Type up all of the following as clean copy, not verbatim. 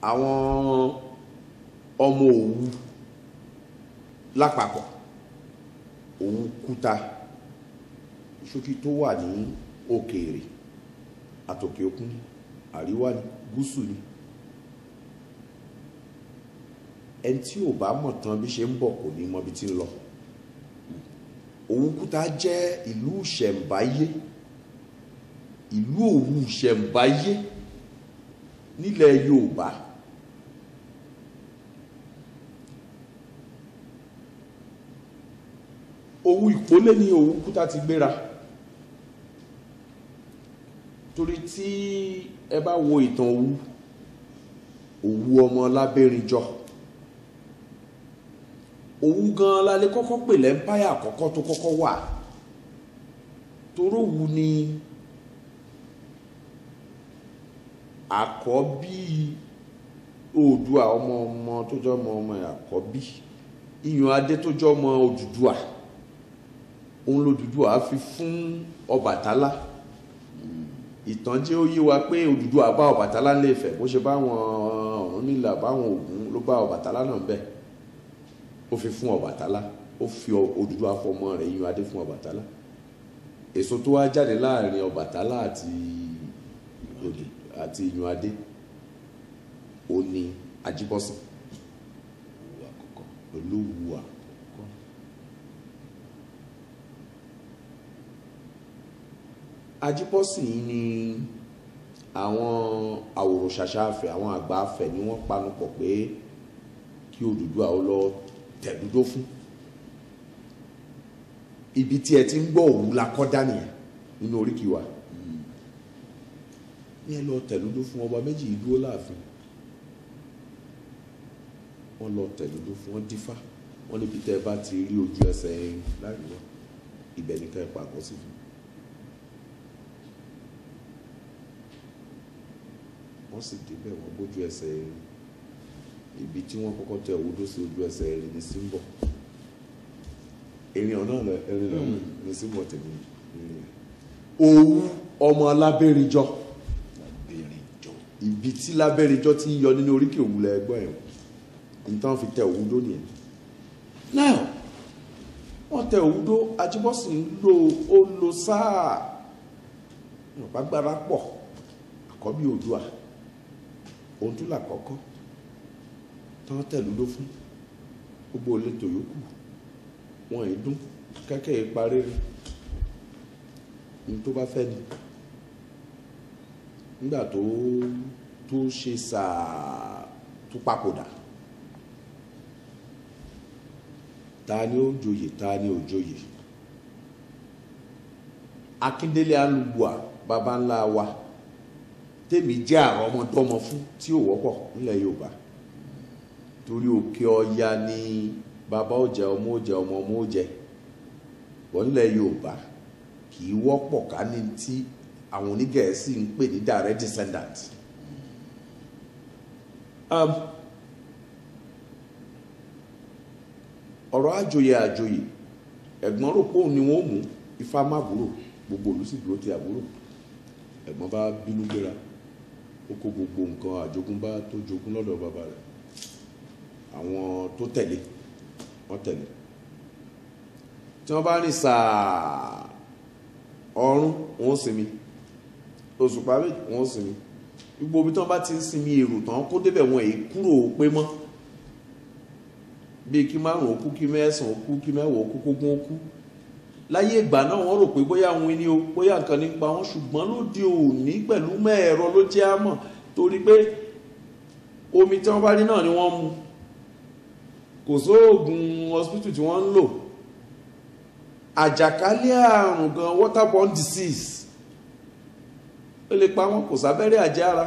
Àwọn ọmọ Òwu lápapọ̀, Òwu Kúta ṣókí tó wà ní òkèèrè àtòkè òkun, àríwá ni, gúúsù ni. Ẹni tí ò bá mọ̀ tán bí ṣe ń bọ̀ kò ní mọ ibi tí ń lọ. Òwu Kúta jẹ́ ìlú ìṣẹ̀ǹbáyé, ìlú Òwu ìṣẹ̀ǹbáyé nílẹ̀ Yorùbá. Òwu Ìpólé ni Òwu Kúta ti gbéra. Torí tí ẹ bá wo ìtàn Òwu, Òwu ọmọ Lábẹ́rìnjọ, Òwu gan la lè kọ́kọ́ pè lẹ́ńpáyà àkọ́kọ́ tó kọ́kọ́ wà. Toró Òwu ni àkọ́bí Oòduà, ọmọ ọmọ tó jẹ́ ọmọ ọmọ àkọ́bí Ìyàn Adé tó jẹ́ ọmọ Odùduwà. Òun lOdùduwà fi fún Ọbàtálá. Ìtàn jẹ́ ó yé wa pé Odùduwà bá Ọbàtálá nílé Ifẹ̀, bó ṣe bá wọn Ọ̀rúnmìlà, bá wọn Ògún, ló bá Ọbàtálá náà bẹ́ẹ̀. Ó fi fún Ọbàtálá, ó fi Odùduwà fọmọ rẹ̀ Ìyàn Adé fún Ọbàtálá. Èso tó wá jáde láàrin Ọbàtálá àti Ìyàn Adé, ó ní Ajíbọ́sìn, Olúwo àkọ́kọ́. Ajíbọ́sìn yìí ni àwọn àwòrò-ṣàṣà Ifẹ̀, àwọn àgbà Ifẹ̀ ni wọ́n panupọ̀ pé kí Odùduwà ó lọ tẹ̀dúdó fún. Ibi tí ẹ ti ń gbọ́ Òwu la kọ́ dá nìyẹn nínú oríkì wa. Ní ẹ lọ tẹ̀dúdó fún ọba méjì yìí dúró láàfin. Wọ́n lọ tẹ̀dúdó fún wọn, dífá. Wọ́n níbi tẹ́ ẹ bá ti rí ojú ẹsẹ̀ erin láríwá, ibẹ̀ nìkan ẹ pàgọ́ sí fún. Wọ́n sì débẹ̀, wọ́n bójú ẹsẹ̀ erin. Ibi tí wọ́n kọ́kọ́ tẹ Òwu dó sí ojú ẹsẹ̀ erin ní Símbọ̀. Erin ọ̀nà lọ, erin lọ ní Símbọ̀ tèmi. Òwu ọmọ Lábẹ́rìnjọ. Ibi tí Lábẹ́rìnjọ ti ń yọ nínú oríkì Òwu lẹ gbọ́ ẹ̀. Nǹkan fi tẹ Òwu dó nìyẹn. Now, wọ́n tẹ Òwu dó, Ajíbọ́sìn lò ó lo sáà. Ìpàgbára pọ̀, àkọ́bí Oòduà. Ohun tó là kọ́kọ́ tán tẹ̀lú ló fún gbogbo ìletò yòókù, wọn ì dún kẹ́kẹ́ ìparí rí ní tó bá fẹ́ ni. Nígbà tó ṣe sáà tó papòdà, ta ni ó joyè, ta ni ò joyè? Akíndélé Alùbùà, baba ńlá wa, tèmi jẹ́ àrọ́mọdọ́mọ fún tí ò wọ́pọ̀ nílẹ̀ Yorùbá. Torí òkè Ọya ni bàbá ó jẹ, ọmọ ó jẹ, ọmọ ọmọ ó jẹ. Bọ́ nílẹ̀ Yorùbá kì í wọ́pọ̀ ká ní tí àwọn onígẹ̀ẹ́sì ń pè ní direct descendant. Ọ̀rọ̀ àjòyè àjòyè, ẹ̀gbọ́n rò pé òun ni wọ́n mú, Ifá má búrò, gbogbo ìlú sì dúró ti àbúrò. Ẹ̀gbọ́n bá bínú gbéra, ó kó gbogbo nǹkan àjogúnbá tó jogún lọ́dọ̀ bàbá rẹ̀. Àwọn tó tẹ̀lé, wọ́n tẹ̀lé. Tí wọ́n bá rìn sáà ọ̀run, wọ́n ó sinmi. Òṣùpá méjì, wọ́n ó sinmi. Gbogbo ibi tí wọ́n bá ti ń sinmi, èrò tán kó débẹ̀ wọn èyí kúrò pé mọ́. Bí kí márùn-ún ó kú, kí mẹ́sàn-án ó kú, kí mẹ́wàá ó kú, kógún ó kú. Láyé ìgbà náà wọ́n rò pé bóyá òun ni o, bóyá nǹkan nípa wọn, ṣùgbọ́n lóde òní pẹ̀lú mẹ́ẹ̀rọ ló jẹ́ àmọ̀, torí pé omi tí wọ́n bá rí náà ni wọ́n mu. Kò sóògùn hospital tí wọ́n ń lò. Àjàkálẹ̀ àrùn gan, waterborne disease, ó lè pa wọ́n, kò sábẹ́rẹ́ àjẹára.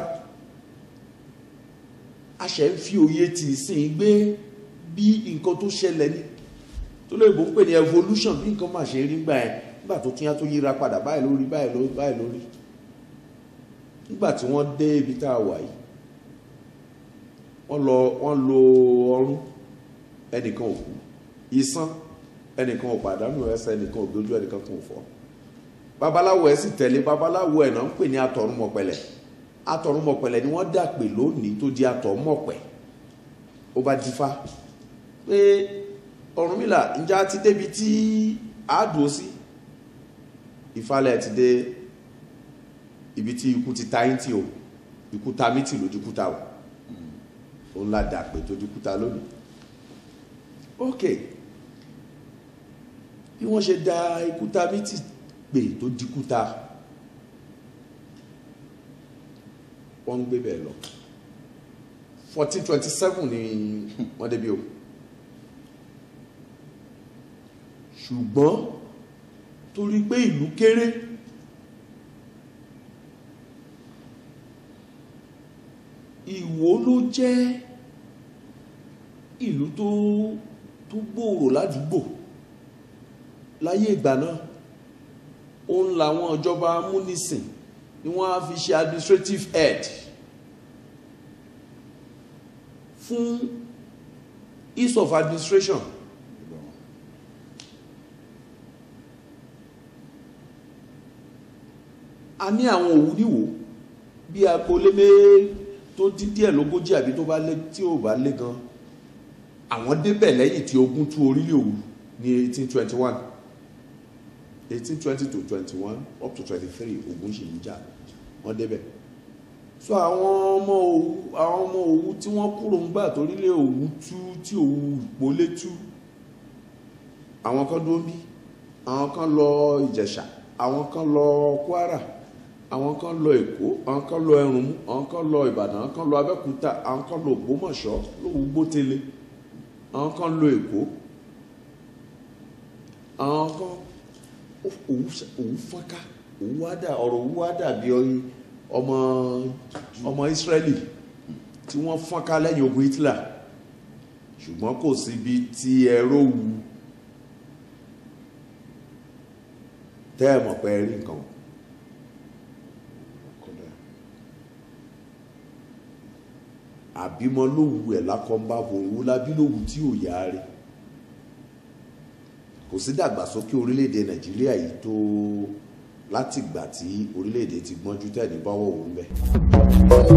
A ṣẹ̀ ń fi òye tì í sìn gbé bí nǹkan tó ṣẹlẹ̀ ni tó lè bó ń pè ní evolution, bí nǹkan máa ṣe rí gbà ẹ nígbà tó tún yá tó yíra padà báyìí lórí báyìí lórí báyìí lórí. Nígbà tí wọ́n dé ibi tá a wà yìí, wọ́n lọ, wọ́n lo ọrún, ẹnìkan ò kú, ìsán ẹnìkan ò pàdánù ẹsẹ̀, ẹnìkan ò gbójú, ẹnìkan kò fọ́. Babaláwo ẹ̀ sì tẹ̀lé babaláwo ẹ̀ náà ń pè ní atọ̀runmọ̀pẹ̀lẹ̀. Atọ̀runmọ̀pẹ̀lẹ̀ ni wọ́n dà pé lónìí tó di Àtọ̀mọ̀pẹ̀. Ó bá dífá pé Ọ̀rúnmìlà, ǹjẹ́ a ti débi tí a dúró sí? Ìfalẹ̀ ti dé ibi tí ikú ti ta yín tì o, ikú ta mí tì lójú kúta o, òun la dà pé tójú kúta lónìí. Ok, bí wọ́n ṣe da ikú ta mí tì pé tó di kúta, wọ́n ń gbé bẹ́ẹ̀ lọ. 1427 ni wọ́n débi o. Ṣùgbọ́n torí pé ìlú kéré, Ìwó ló jẹ́ ìlú tó gbòòrò ládùúgbò láyé ìgbà náà. Òun làwọn ìjọba amúnisìn ni wọ́n á fi ṣe administrative head fún ease of administration. A ní àwọn Òwu níwò bí agboolé tó dín díẹ̀ lógójì àbí tó bá lé, tí ò bá lé gan. Àwọn débẹ̀ lẹ́yìn tí ogun tú orílẹ̀ Òwu ní 1821, 1820 to 21 up to 23, ogun ṣì ń jà, wọ́n débẹ̀. So àwọn ọmọ Òwu tí wọ́n kúrò ń gbà torílẹ̀ Òwu tú, tí Òwu ìpólé tú, àwọn kan dúró bí, àwọn kan lọ Ìjẹ̀ṣà, àwọn kan lọ Kwara, àwọn kan lọ Èkó, àwọn kan lọ Ẹrùnmú, àwọn kan lọ Ìbàdàn, àwọn kan lọ Abẹ́òkúta, àwọn kan lọ Ògbómọ̀ṣọ́ lówù Gbótele, àwọn kan lọ Èkó, àwọn kan Òwu fọ́nká. Òwu wá dà, ọ̀rọ̀ Òwu wá dàbí ọmọ Ísírẹ́lì tí wọ́n fọ́nká lẹ́yìn ogun Hitler. Ṣùgbọ́n kò síbi tí ẹ rówu tẹ́ ẹ mọ̀ pé ẹ rí nǹkan. Kódà. Àbímọ lówù ẹ̀ lákọ̀ọ́nbábo, ìwú labí lówù tí ò yá rẹ̀. Kò sí dàgbàsókè orílẹ̀-èdè Nàìjíríà yìí tó látìgbà tí orílẹ̀-èdè ti gbọ́njú tẹ̀ ní báwọ̀ òun bẹ́ẹ̀.